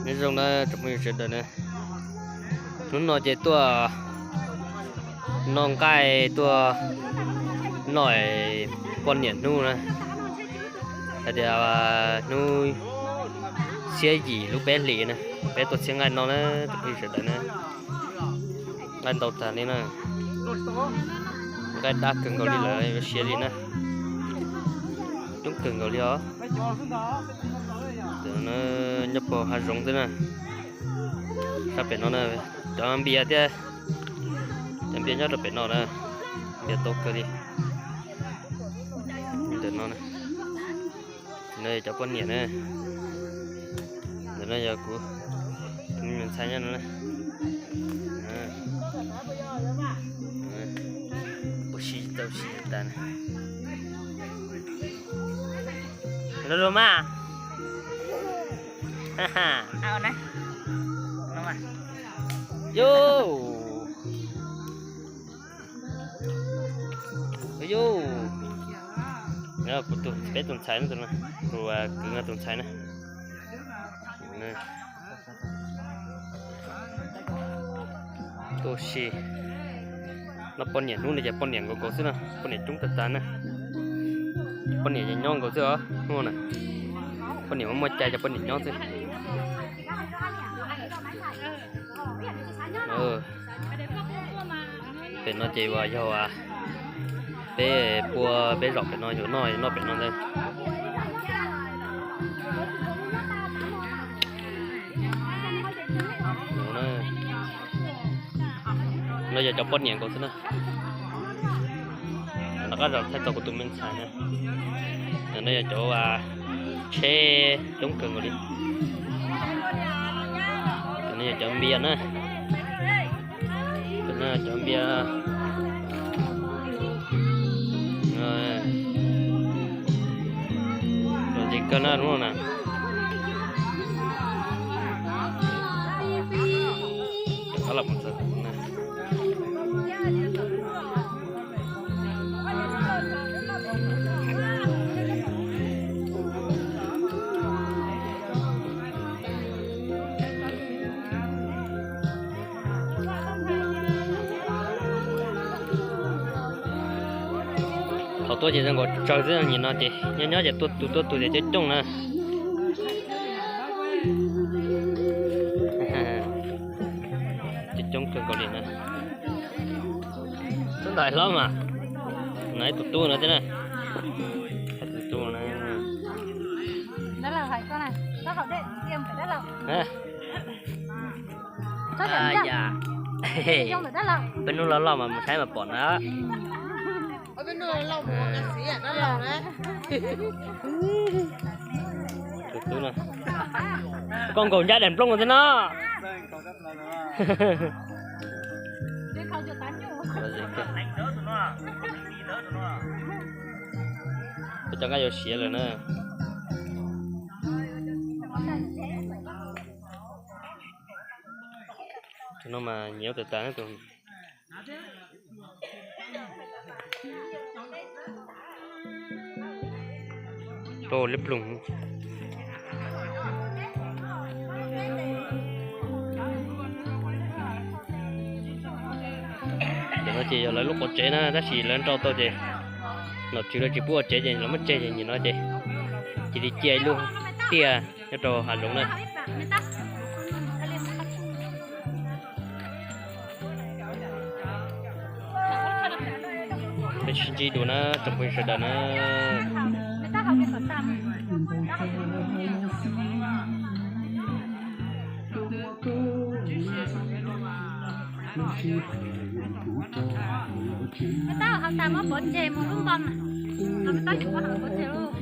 Nyob zoo na tsoom phooj ywg sawv daws na, hnub no ces tuaj noj nqaij tuaj noj poj niam hnub na, hais tias hnub xiab yim lub peb hlis na, peb tuaj txhiab nqaij no na tsoom phooj ywg sawv daws na. Nqaij ntau tag li na, nqaij dab kawg nkaus li lawm yuav siav li na, coob kawg nkaus li os. Nyob puag hav zoov xwb na, sab pem no na, cov npias thiab, cov npias nyob rau pem no na, npias tau kawg li. Ntawm no, no yog cov poj niam na, ntawm no yog kuv tus me ntxhais nyob no na. Ua si tau si tas na. Lub lub mas. Yus, yus, peb tus ntxhais, tus kwv tus ntxhais na. Tuaj si noj poj niam hnub no ces poj niam nkaus nkaus xwb na, poj niam coob tag tag na. Poj niam ces nyob nkaus xwb os hnub na, poj niam muaj muaj cai ces poj niam nyob xwb. Pem no ces uas yog peb pua peb zaum pem no yuav noj, yuav noj pem no ntag. No yog cov poj niam nkaus xwb na. Rov qab zaum thaij txog kuv tus me ntxhais na. No yog cov tsheb coob kawg nkaus li. No yog cov npias na. No cov npias los ces kawg na hnub no na. Thaum tuaj ces zoo nkaus tsawg xwb, nim no ces nyob nyob ces tuaj tus tuaj tus ces coob coob na. Coob coob kawg nkaus li na. Tub ntawm hlob mas, no ib tug tub no thiab na. Tus tub na. Peb hnub loj loj mas mus saib mas pom na. Tus tub no, koj nkaum ncaj daim nplooj xwb no. Peb cov nqaij yuav siav lawm na. Tus no mas nyiav tas tas na tus. Rau liab ploog. Ntawm no ces yog lawv lub qhov tsev na, tab sis lawv nrau tau ces nom tswv lawv tsis pub ua tsev ces lawv muab tseg ces nim no ces cia li cia ib lub tiaj nyob rau hav zoov na. Peb sib ntsib dua na tsoom phooj ywg sawv daws na. Tab hauv tas muab pov tseg mus lub npoo na. Tab nim muab hauv pov tseg lauj.